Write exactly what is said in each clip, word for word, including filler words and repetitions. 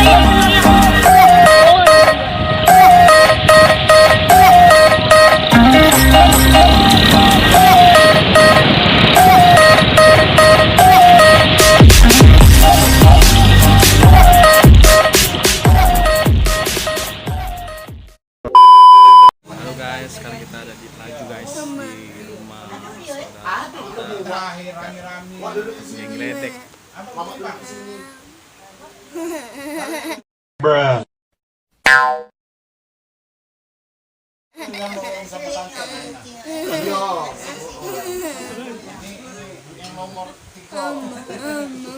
Halo guys, sekarang kita ada di Pelaju guys, di rumah saudara kita yang ngeledek.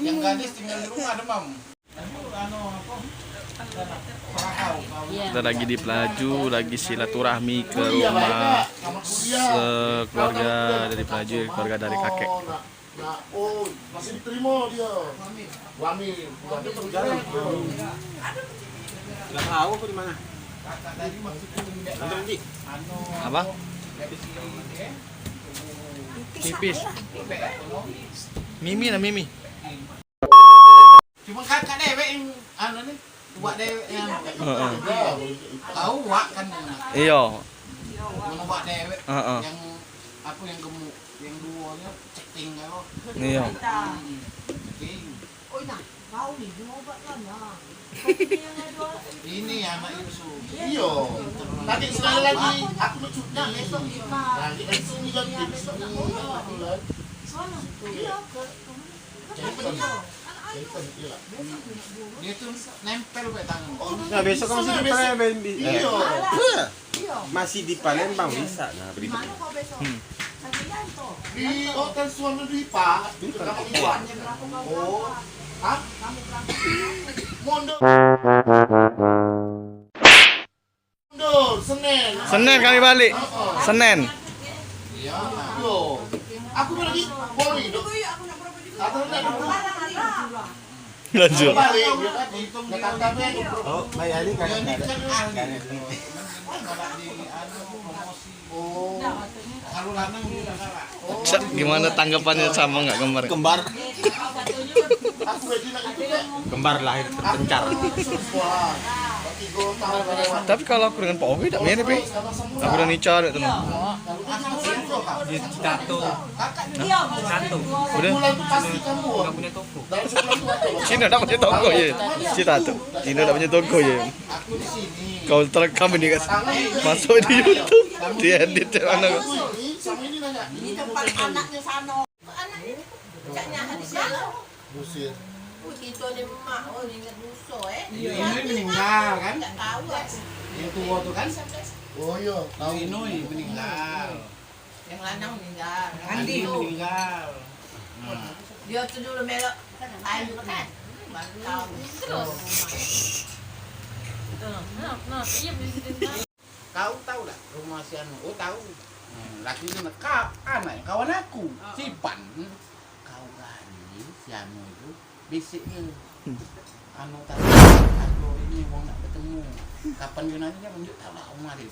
Yang gadis tinggal di rumah, demam. Kita lagi di Pelaju, lagi silaturahmi ke rumah sekeluarga dari Pelaju, keluarga dari kakek. Nah, oh, masih diterima dia. Wami, wami terus. Enggak tahu aku di mana. Nanti, Ji. Apa? Pipis. Mimi lah, Mimi. Cuma kakak dewek yang anu ni, uwak dewek yang Heeh. Tahu uwak kan yang Iyo. Yang uwak dewek Heeh. Yang aku yang gemuk, yang duo nya ceking kau. Iyo. Hmm, ceking. Oh nah, kau ni dia ubat kan nah. Ini anak Yusuf. Iyo. Tadi sekali lagi aku nak cuti. Nah, kita sini kan. Sana. Iyo. Dia tu nempel bae tangan. Nah, besok kan masih dipanen, Ben. Iyo. Masih di Palembang bisa nah beli. Hmm. Di hotel suami di Pak. Oh. Hah? Mondok. Mundur, Senin. Senin kami balik. Senin. Yo. Aku lagi bolu hidup. Atau nak dulu. Lanjut. Balik, dia kan. Oh, bayar ni kan. Oh. Kalau lanang dia tak salah. Cak, gimana tanggapannya sama nggak kembar? Kembar. Kembar lahir terpencar. Tapi kalau aku dengan Pak Ogi tak mirip, eh. Aku dan Ica ada teman. Di Citato. Citato. Udah. Enggak punya toko. Cina tak punya toko ya. Citato. Cina tak punya toko ya. Kau terekam ini kan. Masuk di YouTube. Diedit cak mana. Ini tempat anaknya sana. Anaknya caknya ada siapa? Diusir. Oh, kita ni emak, oh, ingat dosa, eh. Iya, Inoi meninggal, kan? Tak tahu aku. Yang tua tu, kan? Oh, iya. Tahu. Inoi meninggal. Yang lanang meninggal. Andi. Andi meninggal. Nah. Dia tu dulu melok ayu, kan? Baru tahu. Terus. Nah, nah, iya, begitu. Kau tahu tak rumah si anu? Oh, tahu. Hmm, laki dia nak, kau, anak kawan aku, si Ipan. Kau gani si anu itu, besok dia. Anu tadi, aku ini wong nak bertemu. Kapan dia nanya, dia tunjuk tahu lah rumah dia.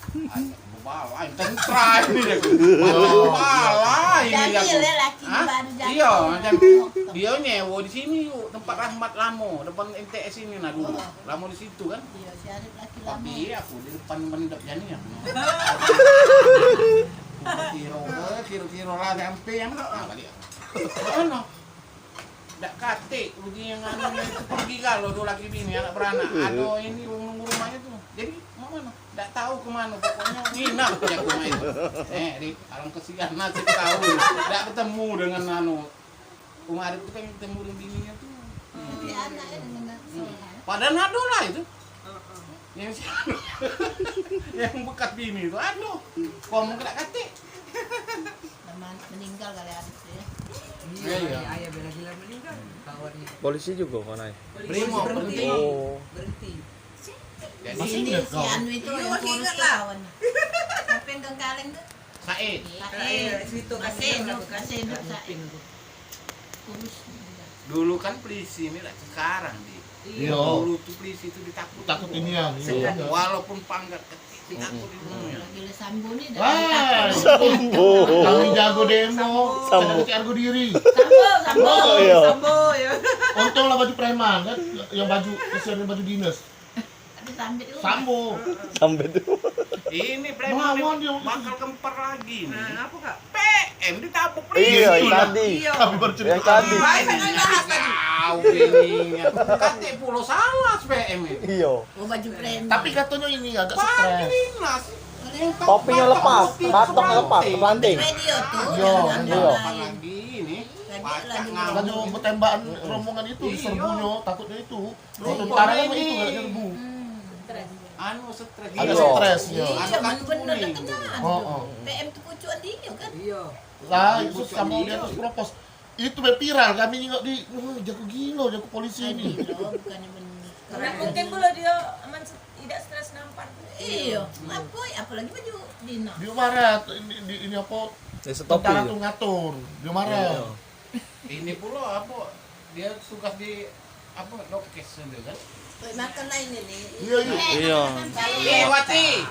Ayo, bebalai, tentra ini dia. Bebalai ini dia. Jamil ya, laki baru jamil. Iya, macam dia nyewa di sini, yuk, tempat Rahmat lama, depan M T S ini nah dulu. Lama di situ kan. Iya, si Arif laki lama. Tapi aku di depan mendap jani ya. Kiro, kiro, kiro lah sampai yang nak balik. Mana? Dak katik, rugi yang anu itu pergi kalau dua laki bini anak beranak. Ada ini wong nunggu rumahnya tu. Jadi, mau mana? Dak tahu ke mana, pokoknya nginap aja ke rumah itu. Eh, di alam kesian nasib kau. Dak ketemu dengan anu. Umar itu kan ketemu dengan bininya tu. Tapi anaknya dengan Hmm. Padahal ado lah itu. Yang si anu. Yang bekas bini tu ado. Kau mungkin dak katik. Teman meninggal kali Arif tu ya. Iya, iya. Ayah bela gila meninggal, kawannya. Polisi juga kan, Ay? Brimob, berhenti. Oh. Berhenti. Jadi masih ingat kau? Si anu itu yang kurus tu kawan. Siapa yang kaleng tu? Said. Said. Masih hidup, masih hidup Said. Dulu kan polisi ni lah sekarang di. Iya. Dulu tu polisi tu ditakut. Takut ini ya. Iya. Walaupun pangkat kecil ditakut itu. Gila Sambo ni dah. Wah, Sambo. Kami jago demo. Sambo. Kami jago diri. Sambo, Sambo. Oh, iya. Sambo ya. Untung lah baju preman kan, yang baju, kesian yang baju dinas. Tapi sambil dulu. Sambo. Sampai tu. Ini preman Melawan ni dia. Bakal kempar lagi nih. Nah, apa, Kak? P M ditabuk. Iya, itu tadi. Iya. Kami baru cerita. Yang tadi. Baik, kan nggak tadi. Tahu ini. Kate pulo salah P M ini. Iya. Oh, baju preman. Tapi katanya ini agak stres. Baju dinas. Topinya lepas, batangnya lepas, terpelanting. Radio tuh. Iya, iya. Apalagi ini. Lagi, lagi. Lagi bertembakan rombongan itu, iya, diserbunya, takutnya itu. Waktu tentara kan itu gak nyerbu. Hmm, stres. Anu stres. Agak stres, ya. Iya, anu, bener, bener, kuning. Kena. Oh, oh. P M tuh pucuan dia kan? Iya. Lah, itu pucuan sama dia. Di atas propos. Itu be viral, kami nengok di, wah, jago gilo, jago polisi ini. Gilo, bukannya bener. Karena mungkin kalau dia aman se-, tidak stres nampar. Iya, apa, apalagi baju dinas. Dia marah, ini, di, ini apa? Ya, stop tentara dia. Tuh ngatur, dia marah. Iya. Ini pula apa? Dia tugas di apa? Dokes itu kan? Makan lain ini. Iya, iya. Iya. Iya, Wati.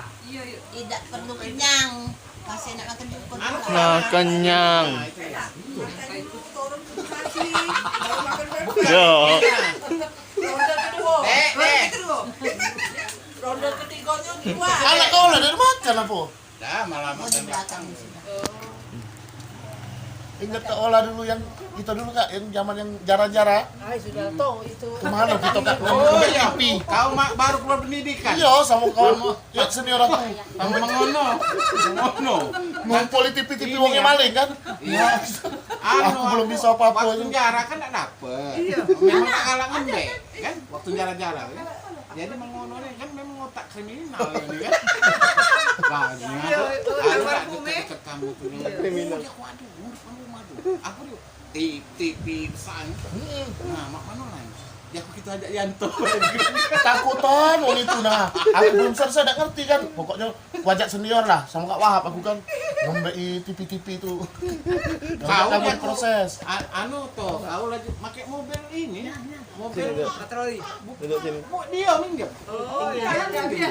Tidak perlu kenyang. Masih nak makan juga. Nah, kenyang. Nah, itu ya. Makan dulu, turun ke bekasi, baru makan bebek. Ya. Ronde kedua. Eh, eh. Ronde kedua. Ronde ketiganya di luar. Anak kau lah dari makan apa? Dah, malah makan belakang. Ingat tak olah dulu yang kita dulu, Kak, yang zaman yang jara-jara? Ai, sudah tahu itu. Kemana kita, Kak? Oh, iya. T V. Kau mak baru keluar pendidikan. Iya, sama kawan. Ya, senior aku. Sama mengono. Mengono. Ngumpul di T V, T V ini wongnya maling, kan? Iya. Anu, aku belum bisa apa-apa waktu itu. Penjara kan tak dapet. Iya. Memang tak kalah ngembek, kan? Waktu jara-jara, kan? Jadi mengono ni kan memang otak kriminal ini, kan? Lah, iya, ternyata itu ada tak deket-deket kamu tuh, yang kriminal. Oh, dia kuat tuh, ngurus kamu rumah tuh. Apa dia? T-, T V besar ni. Nah, mak mano lah. Ya, aku kita ajak Yanto. Takutan wong itu, nah. Aku belum selesai, dak ngerti kan. Pokoknya ku ajak senior lah, sama Kak Wahab aku kan. Ngembeki T V-T V tu. Kau ngajak kamu jago proses. A-, anu toh, kau lagi pakai mobil ini. Mobil patroli. Duduk sini. Bu-, dia minjem. Oh, iya, iya.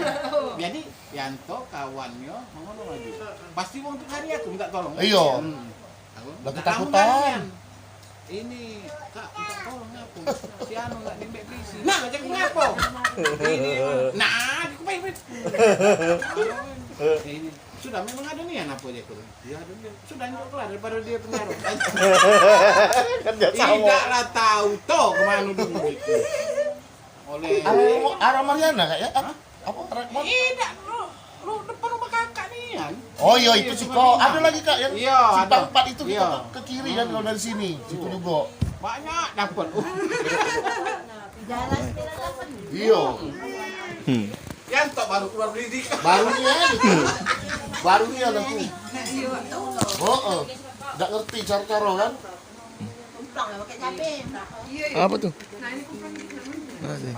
Jadi, Yanto kawannya mengono lagi. Pasti wong tu cari aku minta tolong. Iya. Hmm. Aku lah, minta ketakutan. Kamu kan, Yan? Ini, Kak, minta tolong aku. Si anu nak nembak polisi. Nah, jadi ngapo? Ini, nah, aku pengen. Ini. Sudah memang ada nian apa je, Kur? Ya, ada nian. Sudah, itu kelar daripada dia penjara. Kerja sama. Tidaklah tahu toh kemana dulu itu. Oleh anu, arah Mariana, Kak, ya? Hah? Apa? Rekmon? Tidak, lu, lu depan rumah kakak nian. Oh iya, itu siko. Ada lagi, Kak, yang simpang empat itu kita ke, ke kiri kan, kalau dari sini. Situ juga. Banyak dapat. Iya. Hmm. Yang tak baru keluar pendidikan. Baru nian itu. Baru nian aku. Heeh. Nggak ngerti cara-cara kan. Apa tuh? Mana sih?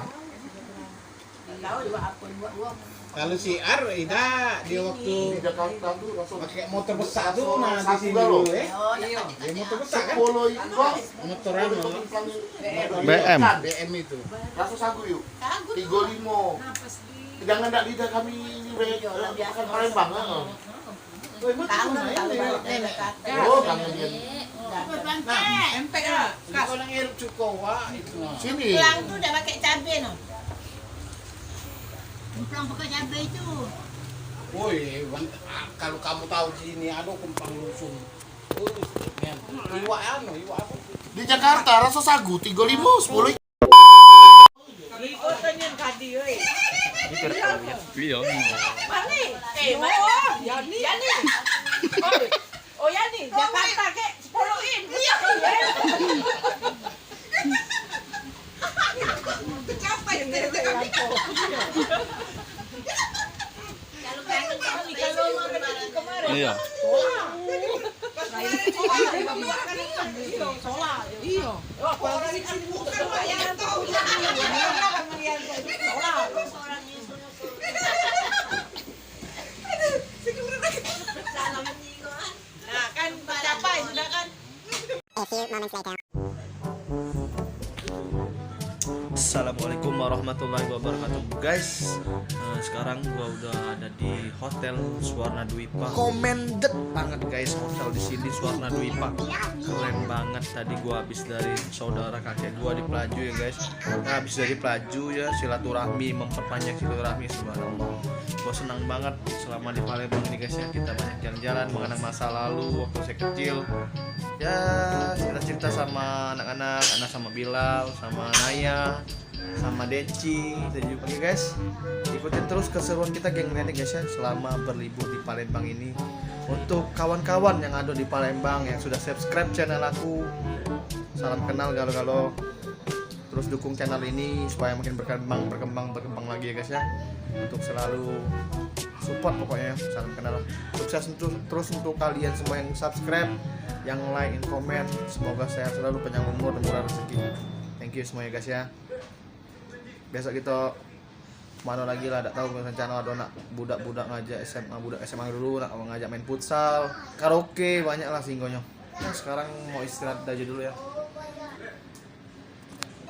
Kalau si Ar, idak, dia waktu pakai motor besar tu, nah, di sini dulu, eh. Dia motor besar, kan? Motor anu. B M. B M itu. Raso sagu yuk. Tigo limo. Jangan dak lidah kami ini, be, eh, makan Palembang, heeh. Woi, mak, kangen, kangen, nenek kakak. Oh, kangen dia. Nah, entek ah. Kas. Kalau ngirup cuko, wah, itu. Sini. Emplang tu dah pakai cabe no. Emplang pakai cabe tu. Woi, wan-, ah, kalau kamu tahu di sini ada kempang lusung. Oh, men. Iwak anu, iwak apa? Di Jakarta raso sagu tigo limo, sepuluh. Iko tanyan kadi, oi. Iya. Mani? Eh, mani? Yani. Yani. Oh, Yani, Jakarta ke sepuluh in. Iya. Tercapai. Kalau kangen kami, kalau mau pergi kemarin. Iya. Iya. Nah, kan tercapai sudah kan? A few moments later. Assalamualaikum warahmatullahi wabarakatuh, guys. Eh, sekarang gua udah ada di Hotel Suwarna Dwipa. Commended banget, guys, hotel di sini, Suwarna Dwipa. Keren banget. Tadi gua habis dari saudara kakek Gua di Pelaju ya, guys. Nah, habis dari Pelaju ya, silaturahmi, memperpanjang silaturahmi, subhanallah. Gua senang banget selama di Palembang ini, guys, ya. Kita banyak jalan-jalan, mengenang masa lalu waktu saya kecil. Ya, cerita-cerita sama anak-anak, anak sama Bilal, sama Naya, sama Deci, dan juga, oke, guys. Ikutin terus keseruan kita, geng Redek, guys, ya, selama berlibur di Palembang ini. Untuk kawan-kawan yang ada di Palembang yang sudah subscribe channel aku, salam kenal galo-galo. Terus dukung channel ini supaya makin berkembang, berkembang, berkembang lagi ya, guys, ya. Untuk selalu support pokoknya, salam kenal. Sukses untuk, terus untuk kalian semua yang subscribe, yang like, yang komen. Semoga sehat selalu, panjang umur dan murah rezeki. Thank you semuanya, guys, ya. Besok kita mano lagi lah, dak tahu rencana ada nak budak-budak ngajak S M A, budak S M A dulu nak ngajak main futsal, karaoke, banyak lah singgonyo. Nah, sekarang mau istirahat aja dulu ya.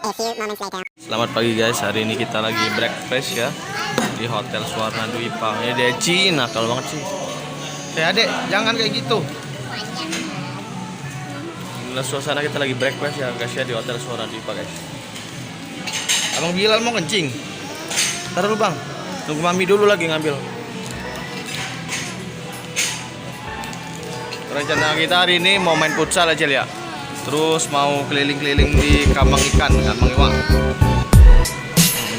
A few moments later. Selamat pagi guys, hari ini kita lagi breakfast ya di Hotel Suwarna Dwipa. Ini Deci nakal banget sih. Eh adek, jangan kayak gitu. Inilah suasana kita lagi breakfast ya guys ya di Hotel Suwarna Dwipa guys. Abang Bilal mau kencing. Ntar dulu bang, nunggu mami dulu lagi ngambil. Rencana kita hari ini mau main futsal aja ya. Terus mau keliling-keliling di kambang ikan, kambang iwak.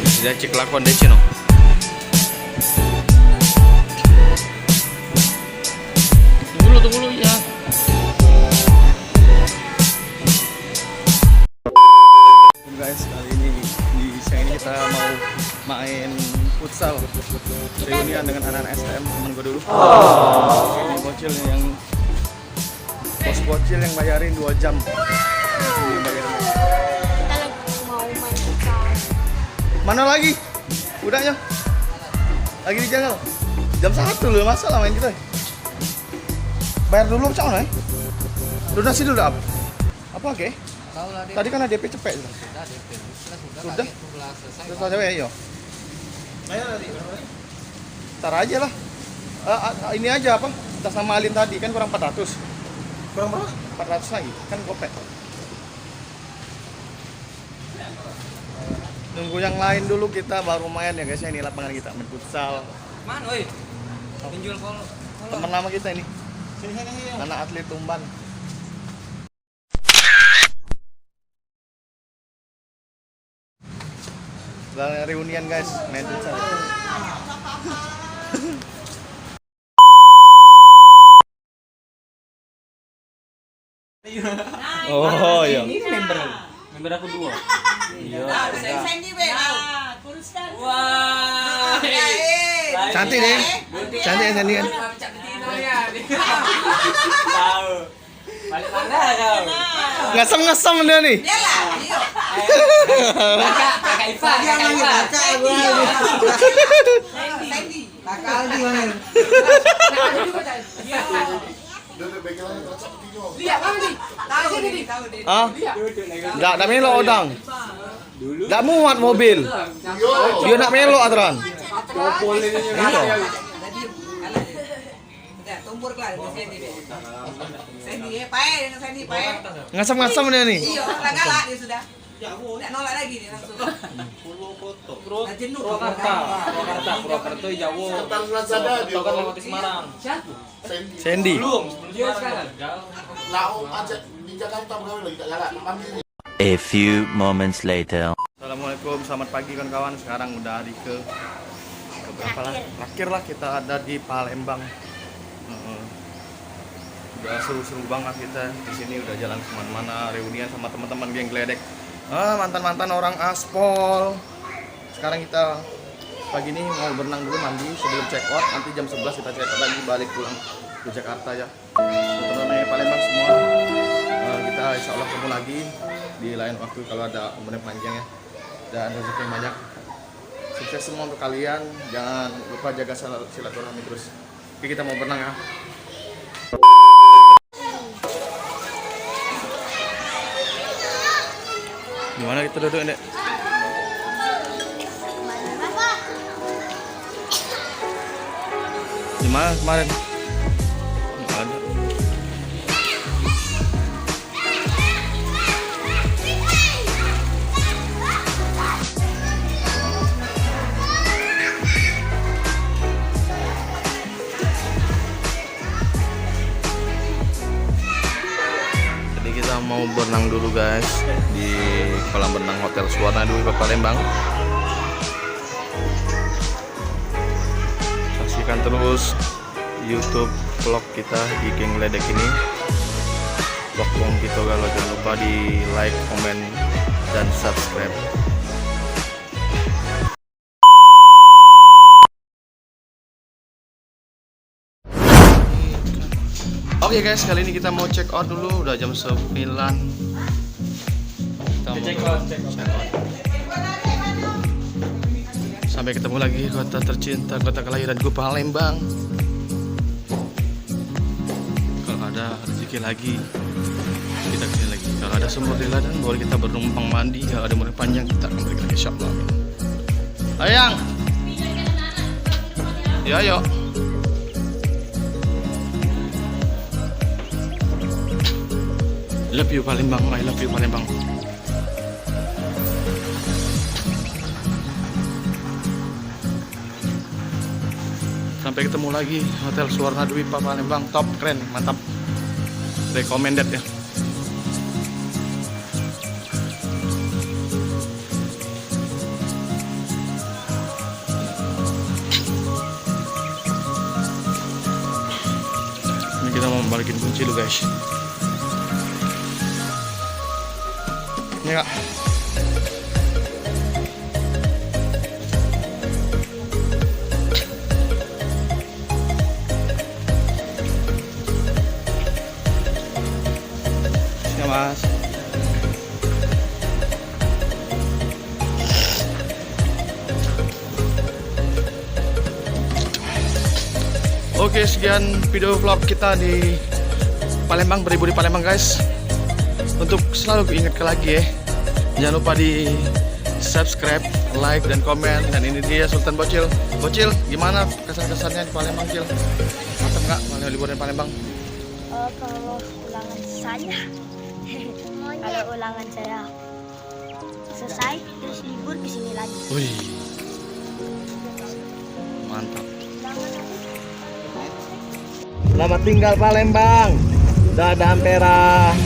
Bisa cek lakon di sini. Tunggu dulu, tunggu dulu ya. Guys, kali ini di siang ini kita mau main futsal reunian dengan anak-anak S T M temen gue dulu. Ini bocil nih yang bos bocil yang bayarin dua jam. Ini bayarin. Kita lagi mau main futsal. Mana lagi? Udahnya lagi di jalan. Jam satu loh, masa lah main kita. Bayar dulu cak mana eh? Donasi dulu dah. Apa oke? Tahu lah dia. Tadi kan ada D P cepet tu. Sudah D P. Sudah, sudah. Sudah. Sudah selesai. Sudah selesai ya, iyo. Ayo nanti. Ntar aja lah. Eh, a- a- ini aja apa? Atas nama Alin tadi kan kurang empat ratus. Kurang berapa? Empat ratus lagi. Kan gopek. Nunggu yang lain dulu kita baru main ya guys ya. Ini lapangan kita main futsal. Mana oi? Pinjul kol. Temen lama kita ini. Sini sini sini. Anak atlet Tumban. Lah reunian guys, main futsal. Oh iya. Ini member. Member aku dua. Iya. Nah, Sandy be, nah. Wah. Cantik nih. Cantik ya Sandy kan. Tahu. Balik mana kau? Ngasem-ngasem dia ni. Kakak, kakak Ipa, kakak Ipa. Kakak Aldi mana? Dia ada background yang cocok begini. Lihat mana ni? Tahu ni, tahu ni. Hah? Dak, dak melok odang. Dak muat mobil. Dia nak melok aturan. Iya. Udah, tumbur kelar, Sandy deh. Sandy, eh, pae dengan Sandy, pae. Ngasem-ngasem dia ni. Iya, orang galak dia sudah. Dak nolak lagi dia langsung. Purwokerto. Dah jenuh. Purwakarta. Purwakarta, Purwokerto, Jawa. Sebentar Lazada dia. Purwokerto kan lewat Semarang. Siapa? Sandy. Belum, sebelum dia Semarang sekarang. Gagal. Nak ajak di Jakarta begawe lagi, dak galak, nak mandiri. A few moments later. Assalamualaikum, selamat pagi kawan-kawan. Sekarang udah hari ke, ke berapa lah? Terakhir lah kita ada di Palembang. Heeh. Udah seru-seru banget kita di sini, udah jalan kemana-mana, reunian sama teman-teman geng Gledek. Ah, mantan-mantan orang Aspol. Sekarang kita pagi ini mau berenang dulu, mandi sebelum check out. Nanti jam sebelas kita check out lagi, balik pulang ke Jakarta ya. Teman-teman Palembang semua, eh, kita insya Allah ketemu lagi di lain waktu kalau ada umur yang panjang ya, dan rezeki yang banyak. Sukses semua untuk kalian, jangan lupa jaga sila- silaturahmi terus. Oke, kita mau berenang ya. Di mana kita duduk, Dek? Di mana kemarin? Nggak ada. Berenang dulu guys di kolam renang Hotel Suwarna Dwi Palembang. Saksikan terus YouTube vlog kita di Geng Ledek ini. Vlog wong kita, kalau jangan lupa di like, komen, dan subscribe. Oke guys, kali ini kita mau check out dulu, udah jam sembilan. Kita mau check out, check out. Sampai ketemu lagi, kota tercinta, kota kelahiranku, Palembang. Kalau ada rezeki lagi, kita kesini lagi. Kalau ada sumur di ladang, boleh kita bernumpang mandi. Kalau ada umur panjang, kita akan balik lagi, insyaallah. Ayo, Yang. Ya, ayo. Love you, Palembang. I love you, Palembang. Sampai ketemu lagi, Hotel Suwarna Dwipa Palembang, top, keren, mantap, recommended ya. Ini kita mau balikin kunci dulu guys. Ini kak. Ya mas. Oke, sekian video vlog kita di Palembang, beribu di Palembang guys. Untuk selalu ingat lagi ya, jangan lupa di subscribe, like, dan komen. Dan ini dia Sultan Bocil. Bocil, gimana kesan-kesannya di Palembang, Cil? Mantap nggak, Palembang, liburan Palembang? Eh, kalau ulangan saya, kalau ulangan saya selesai, terus libur ke sini lagi. Wih, mantap. Selamat tinggal Palembang. Dadah Ampera.